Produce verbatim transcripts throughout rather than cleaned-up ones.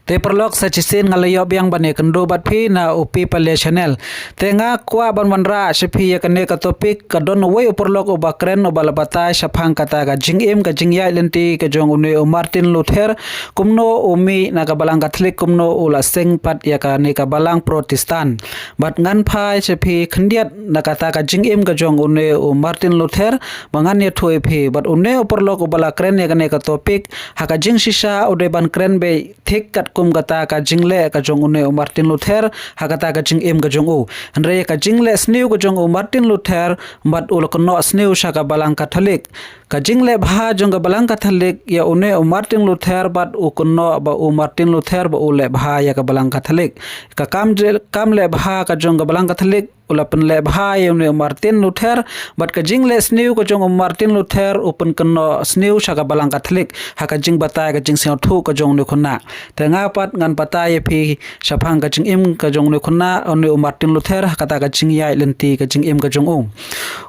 Te paralok, sa shisien nga la ïoh biang ban ïakynduh bad phi na u Pi Pale Channel. Te nga kwah ban wanrah sha phi ïa kane ka topic, ka don uwei u paralok uba kren uba la batai shaphang kata ka jingim ka jingïaid lynti ka jong une u Martin Luther, kumno u mih na ka balang Katholik, kumno u la seng pat ïa kane ka balang Protestant. Bad ngan phai sha phi khyndiat na kata ka jingim ka jong une u Martin Luther, ba ngan ïathuh ïa phi. Bad une u paralok uba la kren ïa kane ka topic, ha ka jingshisha u dei ban kren beit thik katkum kata ka jingleh ka jong une u Martin Luther ha kata ka jingim ka jong u. Hynrei ka jingleh sniew ka jong u Martin Luther, bad u la kynnoh sniew sha ka balang Katholik. Ka jingleh bha jong ka balang Katholik ïa une u Martin Luther, bad u kynnoh ba u Martin Luther ba u leh bha ïa ka balang Katholik. Ka kam je-, kam leh bha ka jong ka balang Katholik u la pynleh bha ïa une u Martin Luther, bad ka jingleh sniew ka jong u Martin Luther u pynkynnoh sniew sha ka balang Katholik ha ka jingbatai ka jingsngewthuh ka jong une u khynnah. Te nga pat ngan batai ïa phi shaphang ka jingim ka jong une u khynnah, une u Martin Luther, ha kata ka jingïaid lynti ka jingim ka jong u.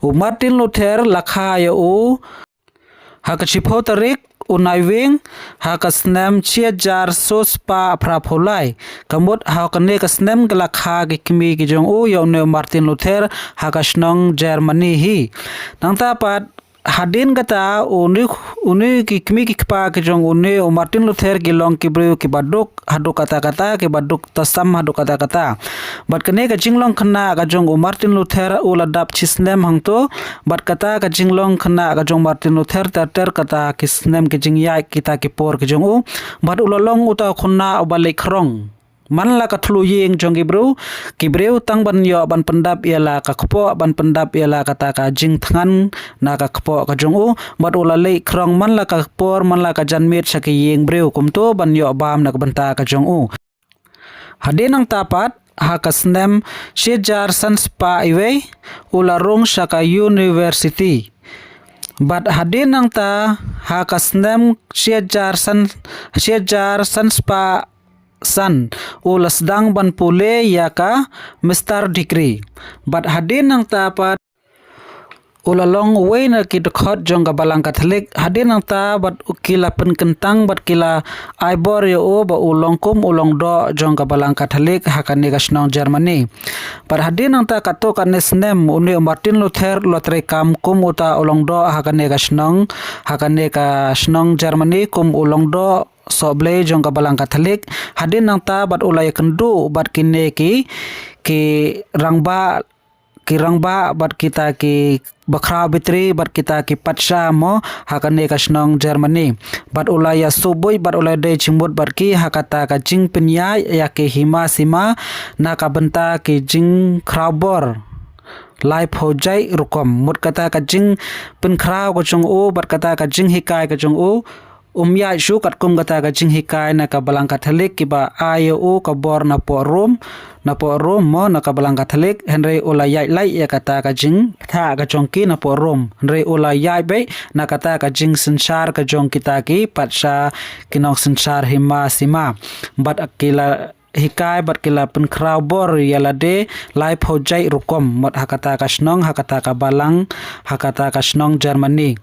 U Martin Luther la kha ïa u ha ka shiphew tarik u Naiwieng, ha ka snem shi hajar saw spah phra phew lai. Ka mut ha kane ka snem ki la kha ki kmie ki jong u ïa une u Martin Luther ha ka shnong Germany hi. Nangta pat hadien kata une, une ki kmie ki kpa ki jong une u Martin Luther ki long ki briew kiba duk haduh katta katta, kiba duk tasam haduh katta katta. Bad kane ka jinglong khynnah ka jong u Martin Luther u la dap shi snem hangto, bad kata ka jinglong khynnah ka jong Martin Luther ter ter kata ki snem ki jingïaid kita ki por ki jong u, bad u la long uta u khynnah uba leit khrong man la ka thlu ïing jong ki briew, ki briew tang ban ïoh ban pyndap ïa la ka kpoh, ban pyndap ïa la kata ka jingthngan na ka kpoh ka jong u, bad u la leit khrong man la ka por man la ka janmiet sha ki ïing briew kumto ban ïoh bam na ka bynta ka jong u. Hadien nangta pat, ha ka snem shi hajar san spah iwei, u la rung sha ka university. Bad hadien nangta, ha ka snem shi hajar san, shi hajar san spah san, u la sdang ban pule ïa ka master degree. Bad hadien nangta pat, u la long uwei na ki dkhot jong ka balang Katholik, hadien nangta bad u ki la pynkyntang bad ki la ai bor ïa u ba u long kum u lyngdoh jong ka balang Katholik ha kane ka shnong Germany. Bad hadien nangta katto katne snem une u Martin Luther u la trei kam kum uta u lyngdoh ha kane ka shnong, ha kane ka shnong Germany kum u lyngdoh sohblei jong ka balang Katholik. Hadien nangta bad u la ïakynduh bad kine ki, ki rangbah ki rangbah bad kita ki bakhraw bitri bad kita ki patsha mo ha kane ka shnong Germany. Bad u la ïa sngewbha bad u la dei jingmut bad ki ha kata ka jingpynïaid ïa ki hima sima na ka bynta ki jingkhraw bor laiphew jait rukom. Mut kata ka jingpynkhraw ka jong u bad kata ka jinghikai ka jong u, um ïaid shuh katkum kata ka jinghikai na ka balang Katholik kiba ai ïa u ka bor na poh Rom, na poh Rom mo na ka balang Katholik, hynrei u la ïaid lait ïa kata ka jingpynthah ka jong ki na poh Rom. Hynrei u la ïaid beit na kata ka jingsynshar ka jong kita ki patsha ki nongsynshar hima sima. Bad ki la hikai bad ki la pynkhraw bor ïa lade laiphew jait rukom mut ha kata ka shnong, ha kata ka balang, ha kata ka shnong Germany.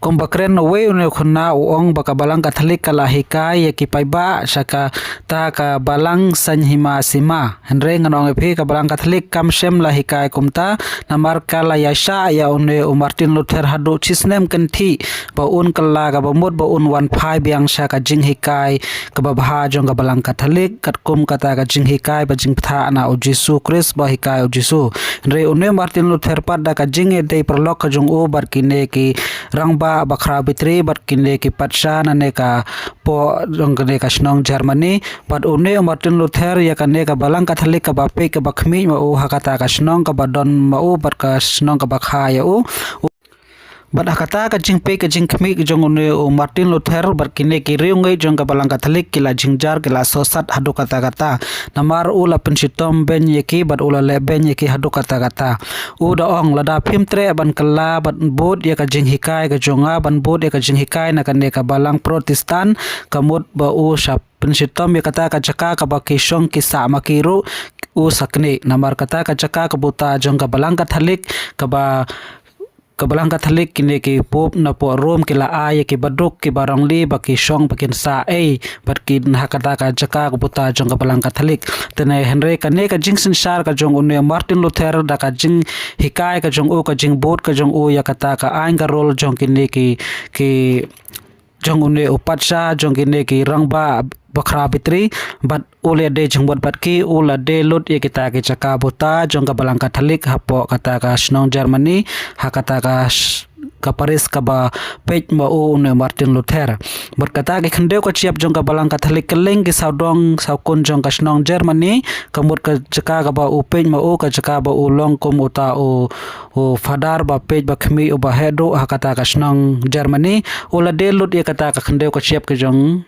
Kumba kren uwei une u khynnah u ong ba ka balang Katholik ka la hikai ïa ki paidbah sha kata ka balang saiñ hima sima. Hynrei ngan ong ïa phi ka balang Katholik kam shym la hikai kumta, namar ka la ïaishah ïa une u Martin Luther haduh shi snem kynthih ba un kylla kaba mut ba un wan phai biang sha ka jinghikai kaba bha jong ka balang Katholik, katkum kata ka jinghikai ba jingpynthah na u Jisu Khrist ba hikai u Jisu. Hynrei une Martin Luther pat da ka jingïadei paralok ka jong u bad kine ki rangbah bakhraw bitri bad kine ki patsha na ne ka poh jong kane ka shnong Germany, bad une u Martin Luther ïa kane ka balang Katholik kaba peit kaba khmih ma u ha kata ka shnong kaba don ma u bad ka shnong kaba kha ïa u. Bad ha kata ka jingpeit ka jingkhmih ka jong une u Martin Luther bad kine ki riewngeit jong ka balang Katholik ki la jynjar ki la sosat haduh katta katta. Namar u la pynshitom beiñ ïa ki bad u la leh beiñ ïa ki haduh katta katta. U da ong lada phim treh ban kylla ban bud ïa ka jinghikai ka jong nga, ban bud ïa ka jinghikai na kane ka balang Protestant, ka mut ba u sa pynshitom ïa kata ka jaka kaba ki shong ki sah ma ki ruh, u sa knieh. Namar kata ka jaka kaba uta jong ka balang Katholik kaba ka Balang Katholik, kine ki Pope na pdeng Rom ki la ai ïa ki baduk ki barongli ba ki shong ba kin sah ei bad ki ha kata ka jaka ka buta jong ka Balang Katholik. Te ne hynrei kane ka jingsynshar ka jong une Martin Luther da ka jinghikai ka jong u, ka jingbud ka jong u ïa kata ka aiñ ka rul jong kine ki, ki jong une u patsha jong kine ki rangbah bakhraw batri, bad u la dei jingmut bad ki, u la dei lut ïa kita ki jaka buta jong ka Balang Katholik hapoh kata ka shnong Germany, ha kata ka sh-, ka parish kaba peit ma u une Martin Luther. Bad kata ki khyndew ka shyiap jong ka Balang Katholik kylleng ki sawdong sawkun jong ka shnong Germany, ka mut ka jaka kaba u peit ma u, ka jaka ba u long kum uta u, u father ba peit ba khmih uba heh duh ha kata ka shnong Germany, u la dei lut ïa kata ka khyndew ka shyiap ka jong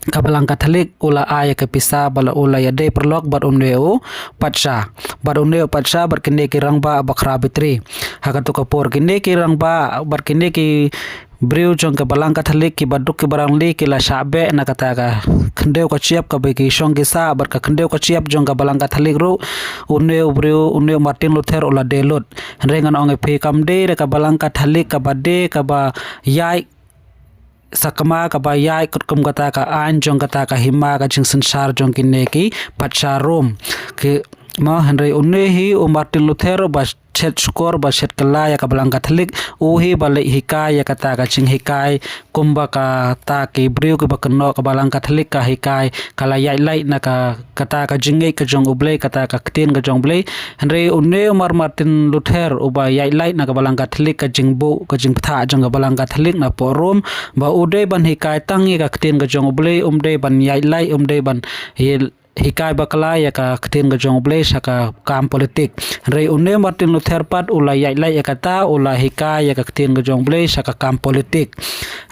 ka Balang Katholik, u la ai ïa ka pisa ba la u la ïa dei paralok bad une u patsha. Bad une u patsha bad kine ki rangbah bakhraw batri. Ha kato ka por kine ki rangbah bad kine ki briew jong ka Balang Katholik ki baduk ki barongli ki la shah beh na kata ka khyndew ka shyiap kaba ki shong ki sah bad ka khyndew ka shyiap jong ka Balang Katholik ruh, une u briew, une u Martin Luther u la dei lut. Hynrei ngan ong ïa phi, kam dei re ka Balang Katholik kaba dei kaba ïaid sakma, kaba ïaid katkum kata ka aiñ jong kata ka hima ka jingsynshar jong kine ki patsha Rom. Ki, mo, hynrei une hi u Martin Luther uba shet shukor, ba shet kylla ïa ka Balang Katholik, u hi ba leit hikai ïa kata ka jinghikai kumba kata ki briew kiba kynnoh ka Balang Katholik ka hikai, ka la ïaid lait na ka kata ka jingngeit ka jong U Blei, kata ka ktien ka jong U Blei. Hynrei une u Mar Martin Luther uba ïaid lait na ka Balang Katholik, ka jingbuh, ka jingbthah jong ka Balang Katholik na pdeng Rom, ba u dei ban hikai tang ïa ka ktien ka jong U Blei, um dei ban ïaid lait, um dei ban hi-, hikai bakla ïa ka ktien ka jong U Blei sha ka kam politik. Hynrei une Martin Luther pat u la ïaid lait ïa kata, u la hikai ïa ka ktien ka jong U Blei sha ka kam politik.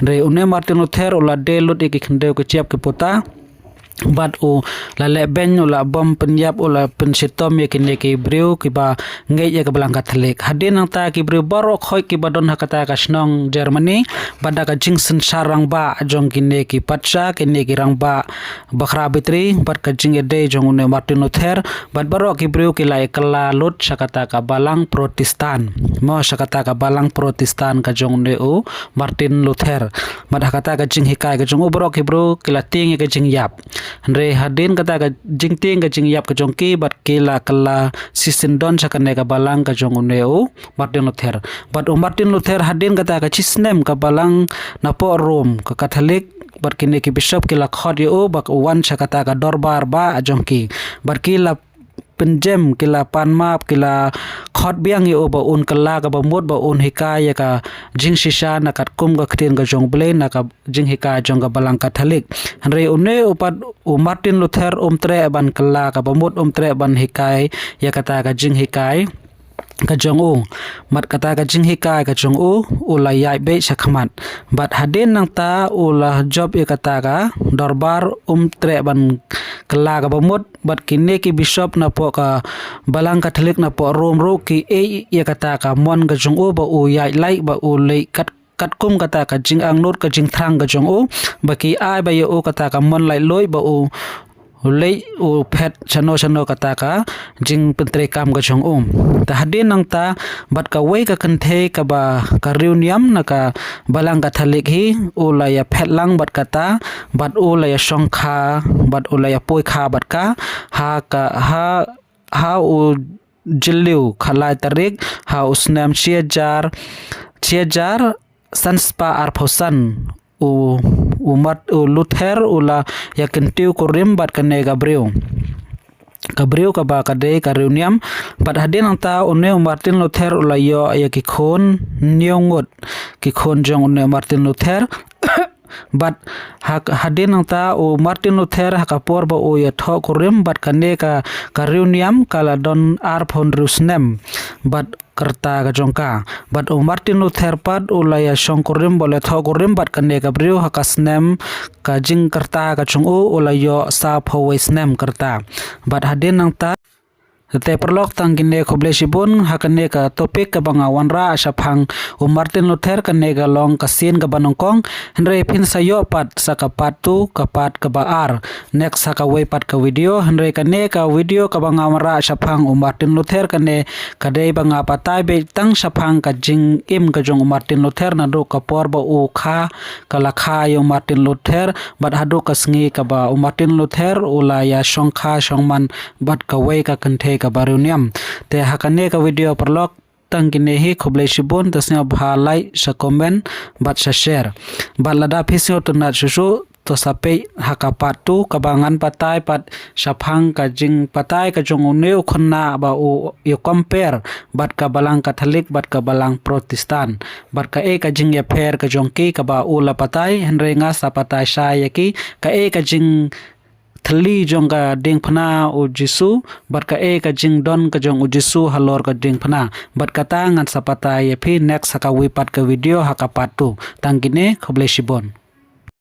Hynrei une Martin Luther u la dei lut ïa ki khyndew ka shyiap ki puta. Bad u la leh beiñ, u la bom pynïap, u la pynshitom ïa kine ki briew kiba ngeit ïa ka Balang Katholik. Hadien nangta ki briew baroh khoit kiba don ha kata ka shnong Germany, bad da ka jingsynshar rangbah jong kine ki patsha, kine ki rangbah bakhraw batri, bad ka jingïadei jong une Martin Luther, bad baroh ki briew ki la ïa kylla lut sha kata ka Balang Protestant. Mo, sha kata ka Balang Protestant ka jong une u Martin Luther. Bad ha kata ka jinghikai ka jong u baroh ki briew ki la tieng ïa ka jingïap. Hynrei hadien kata ka jingtieng ka jingïap ka jong ki bad ki la kylla shisyndon sha kane ka balang ka jong une u Martin Luther. Bad u Martin Luther hadien kata ka shisnem ka balang na pdeng Rom ka Katholik bad kine ki bishop ki la khot ïa u ba u wan sha kata ka dorbar bah jong ki. Bad ki la pynjem, ki la pan map, ki la khot biang ïa u ba un kylla kaba mut, ba un hikai ïa ka jingshisha na katkum ka ktien ka jong U Blei, na ka jinghikai jong ka Balang Katholik. Hynrei une u pat u Martin Luther um treh ban kylla kaba mut, um treh ban hikai ïa kata ka jinghikai ka jong u. Bad kata ka jinghikai ka jong u, u la ïaid beit sha khmat. Bad hadien nangta u la jop ïa kata ka dorbar, um treh ban kylla kaba mut, bad kine ki bishop na pdeng ka Balang Katholik na pdeng Rom ruh ki ïeit ïa kata ka mon ka jong u ba u ïaid lait, ba u leit kat, katkum kata ka jingangnud ka jingthrang ka jong u, ba ki ai ba ïa u kata ka mon laitluid ba u leit u phet shano shano kata ka jingpyntreikam ka jong u. Te hadien nangta bad kawei ka kynthei kaba ka riewniam na ka Balang Katholik hi, u la ïa phet lang bad kata, bad u la ïa shongkha, bad u la ïa poikha bad ka, ha ka, ha, ha u Jylliew khatlai tarik, ha u snem shi hajar, shi hajar san spah arphew san, u, u Mart-, u Luther u la ïa kyntiew kurim bad kane ka briew. Ka briew kaba ka dei ka riewniam, bad hadien nangta une u Martin Luther u la ïoh ïa ki khun hynñiew ngut, ki khun jong une u Martin Luther. Bad ha, hadien nangta u Martin Luther ha ka por ba u ïathoh kurim bad kane ka, ka riewniam ka la don arphew hynriew snem bad ka rta ka jong ka. Bad u Martin Luther pat u la ïa shong kurim, ba u la thoh kurim bad kane ka briew ha ka snem ka jingkyrta ka jong u, u la ïoh sawphew wei snem ka rta. Bad hadien nangta Te paralok, tang kine, khublei shibun. Ha kane ka topic kaba nga wanrah shaphang u Martin Luther, kane ka long ka sien kaba nyngkong. Hynrei phin sa ïoh pat sa ka part two, ka part kaba ar, next ha kawei pat ka video. Hynrei kane ka video kaba nga wanrah shaphang u Martin Luther, kane ka dei ba nga batai beit tang shaphang ka jingim ka jong u Martin Luther, naduh ka por ba u kha, ka la kha ïa u Martin Luther, bad haduh ka sngi kaba u Martin Luther u la ïa shongkha shongman bad kawei ka kynthei kaba riewniam. Te ha kane ka video paralok, tang kine hi, khublei shibun. Te sngewbha like, sa comment bad sa share. Bad lada phi sngewtynnad shuh shuh, to sa peit ha ka part two kaba ngan batai pat shaphang ka jingbatai ka jong une u khynnah ba u ïa compare bad ka balang Katholik bad ka balang Protestant, bad kaei ka jingïapher ka jong ki kaba u la batai. Hynrei nga sa batai shai ïa ki, kaei ka jingthylli jong ka diengphna u Jisu, bad kaei ka jingdon ka jong u Jisu halor ka diengphna. Bad kata ngan sa batai ïa phi next ha kawei pat ka video, ha ka part two. Tang kine, khublei shibun.